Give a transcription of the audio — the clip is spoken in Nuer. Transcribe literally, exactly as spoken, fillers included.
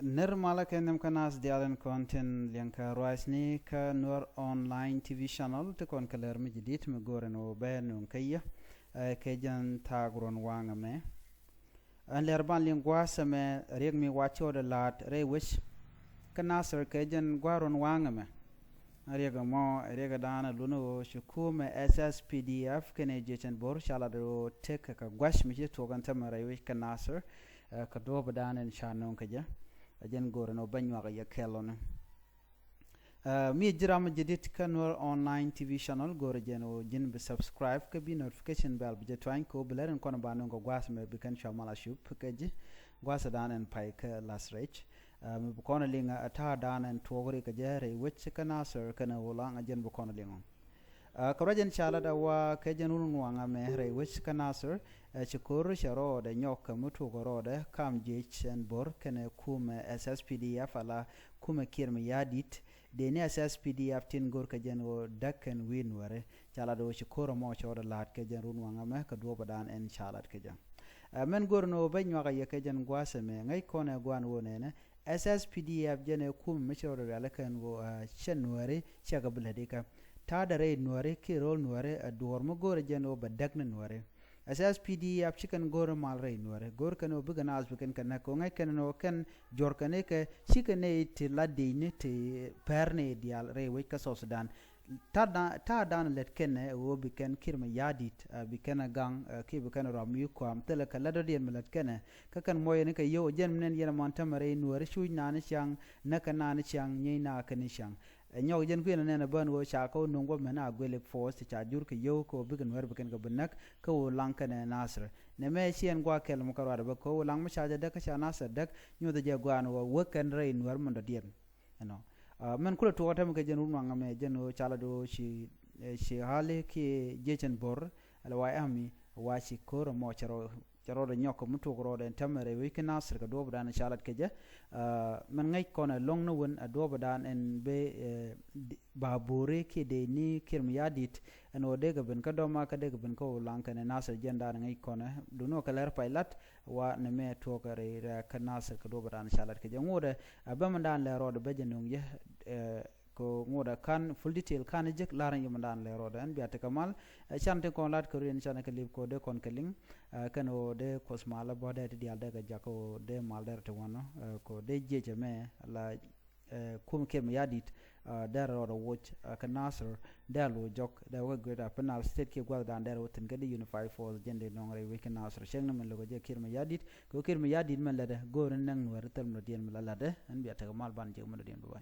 Nir malä kɛ nhiam kä naath diaal tin kɔn tin liɛŋ kä ruacni kä Nuer Online T V channel ti kɔn kɛ lär mi jadid mi go̱o̱rɛ ni wä bɛ nuŋ kä yɛ, ɛ, kɛ jɛn thaak ruɔ̱n waŋ ɛmɛ. Ɛn lɛr ban liŋ gua̱a̱th ɛmɛ riɛk mi wac cɔɔdɛ la̱a̱t rɛy wec kä Nasir kɛ jɛn gua̱a̱th ruɔ̱n waŋ ɛmɛ. Riɛk ɛmɔ riɛk ɛ da̱a̱n ɛ luni ɣöö ci kumɛ S S P D F kɛnɛ jiecɛn bo̱r ca lat ɣöö tek kɛ gua̱c mi ci tuɔk ɛn tämɛ rɛy wec kä Nasir, ɛ, kɛ duɔ̱ɔ̱p ɛ da̱a̱n ɛn ca nöŋ kɛ jɛ. Ɛ jɛn go̱o̱rɛ ni wä bɛ nyuak ɛ yɛ kɛl ɔni. Ɛ, mi ji̱ ram jadid kä Nuer Online T V channel go̱o̱rɛ jɛn ɣöö ji̱n bi subscribe kä bi notification bell bi jɛ tuany kɛ ɣöö bi lɛr in kɔn ba nöŋ kɛ gua̱a̱th mɛ bi kɛn cua mal a cup kɛ ji̱ gua̱a̱th ɛ da̱a̱n ɛn pay kä lath rɛc. Ɛ, mi bi kɔn liŋ ɛ ta̱a̱ da̱a̱n ɛn tuɔɔk ri kɛ jɛ rɛy wec kä Nasir kɛnɛ Ulaŋ ɛ jɛn bi kɔn liŋ ɔ. Ɛ, kɛ ruac ɛn ca lat ɛ wa kɛ jɛn run waŋ ɛmɛ rɛy wec kä Nasir, ɛ, ci ko̱r cɛ rɔɔdɛ nyɔk kɛ mi tuɔk rɔɔdɛ kam jiec ɛn bo̱r kɛnɛ kumɛ S S P D F ala kumɛ Kiir Mayardit. Dee ni S S P D F tin go̱r kɛ jɛn ɣöö däk kɛn wi̱i̱ Nuäri ca lat ɣöö ci ko̱r ɛmɔ cɛ rɔɔdɛ la̱a̱t kɛ jɛn run waŋ ɛmɛ kɛ duɔ̱ɔ̱p ɛ da̱a̱n ɛn ca lat kɛ jɛ. Ɛ, mɛn go̱r ni ɣöö bä nyuak ɛ yɛ kɛ jɛn gua̱a̱th ɛmɛ ŋäc kɔn ɛ gua̱a̱n ɣöö nɛnɛ S S P D F jɛn ɛ kumɛ mi cɛ rɔɔdɛ rial kɛn ɣöö, ɛ, cɛ Nuäri cɛ kɛ bi lät ikä. Ta̱a̱dɛ rɛy Nuäri kiɛ ro̱l Nuäri ɛ duɔ̱ɔ̱r mi go̱o̱rɛ jɛn ɣöö bɛ däk ni Nuäri. S S P D F ci kɛn go̱o̱r mal rɛy Nuäri go̱o̱r kɛn ɣöö bikɛ naath bi kɛn kɛ näk kɛ ɣöö ŋäc kɛn ɣöö kɛn jɔr kɛn ikɛ ci kɛn nɛy ti la diecni ti pɛr nɛy diaal rɛy wec kä South Sudan. Ta̱a̱ dan, ta̱a̱ dan lät kɛn ɛ ɣöö bi kɛn Kiir Mayardit, ɛ, bi kɛn ɛ gaŋ, ɛ, kiɛ bi kɛn ɛ rɔm mi kuam thilɛ kɛ lät dɔ̱diɛn mi lät kɛn ɛ. Kä kɛn muɔc yɛn kɛ yio̱w ɛ jɛn mi nɛn yɛn ɛ mɔn tämɛ rɛy Nuäri cuc naan ciaŋ näk kɛ naan ciaŋ nyieec naan kɛn ciaŋ. Ɛ nyɔk jɛn kui̱n ɛ nɛn ɛ bän ɣöö ca kɛ wä nuŋ guɔ̱p mɛn a guɛli force ti ca jur kɛ yio̱w kɛ ɣöö bikɛ Nuäri bi kɛn kɛ bi näk kä Ulaŋ kɛnɛ Nasir. Nɛ mɛ ci ɛn gua̱a̱th kɛl mi kä ruaadɛ bä kɛ Ulaŋ mi ca jɛ däk kä ca Nasir däk nyuɔth jɛ gua̱a̱n wä wä kɛn rɛy Nuäär mi dɔ̱diɛn. Ɛnɔ. Ɛ, mɛn kulɛ tuɔɔk tɛm kɛ jɛn run waŋ mɛ jɛn ɣöö ca lat ɣöö ci, ɛ, ci ɣali kiɛ jiecɛn bo̱r ala wa ɛmi wa ci ko̱r ɛmɔ cɛ rɔ cɛ rɔɔdɛ nyɔk kɛ mi tuɔk rɔɔdɛ ɛn tɛmɛ rɛy wec kä Nasir kɛ duɔɔpdan ca lat kɛ jɛ. Ɛ, mɛn ŋäc kɔn ɛ lo̱ŋ ni wen ɛ duɔɔpdan ɛn ben, ɛ, di- ba bo̱ri kiɛ dee ni Kiir Mayardit ɛn ɣöö dee kɛ ben kä Doma kä dee kɛ ben kä Ulaŋ kɛnɛ Nasir jɛn dan ŋäc kɔn ɛ duni ɣöö kɛ lɛr pay lat wa ni mɛ tuɔk rɛy rɛ kä Nasir kɛ duɔɔpdan ca lat kɛ jɛ ŋotdɛ. Ɛ, bä mɛn dan lɛ rɔɔdɛ bä jɛ no̱ŋ jɛ, ɛ, kɛ ŋotdɛ kan full detail kan jek lar in yɛ mɛn dan lɛ rɔɔdɛ ɛn bia tekɛ mal. Ɛ, can tin kɔn lat kɛ rin can kɛ lip kɛ dee kɔn kɛ liŋ. Ɛ, kɛn ɣöö dee kuɔth mal bä dee ti diaal dee kɛ jak kɛ ɣöö dee mal dee ti wanɔ, ɛ, kɛ dee jiecɛ mɛ la, ɛ, kum Kiir Mayardit, ɛ, dee rɔɔdɛ woc, ɛ, kɛ Nasir dee lu jɔk dee wä kɛ Greater Upper Nile State kiɛ gua̱thdan dee wä thi̱n kɛ dee unified force jɛn dee nɔŋ rɛy wec kɛ Nasir cɛŋ ni mɛn lo̱kɛ jɛ Kiir Mayardit kɛ ɣöö Kiir Mayardit mɛn lätdɛ go̱o̱r ni näŋ Nuäär thil mɛ dɔ̱diɛn mɛ la lätdɛ ɛn bia tekɛ mal ban jek mɛ dɔ̱diɛn bä ban.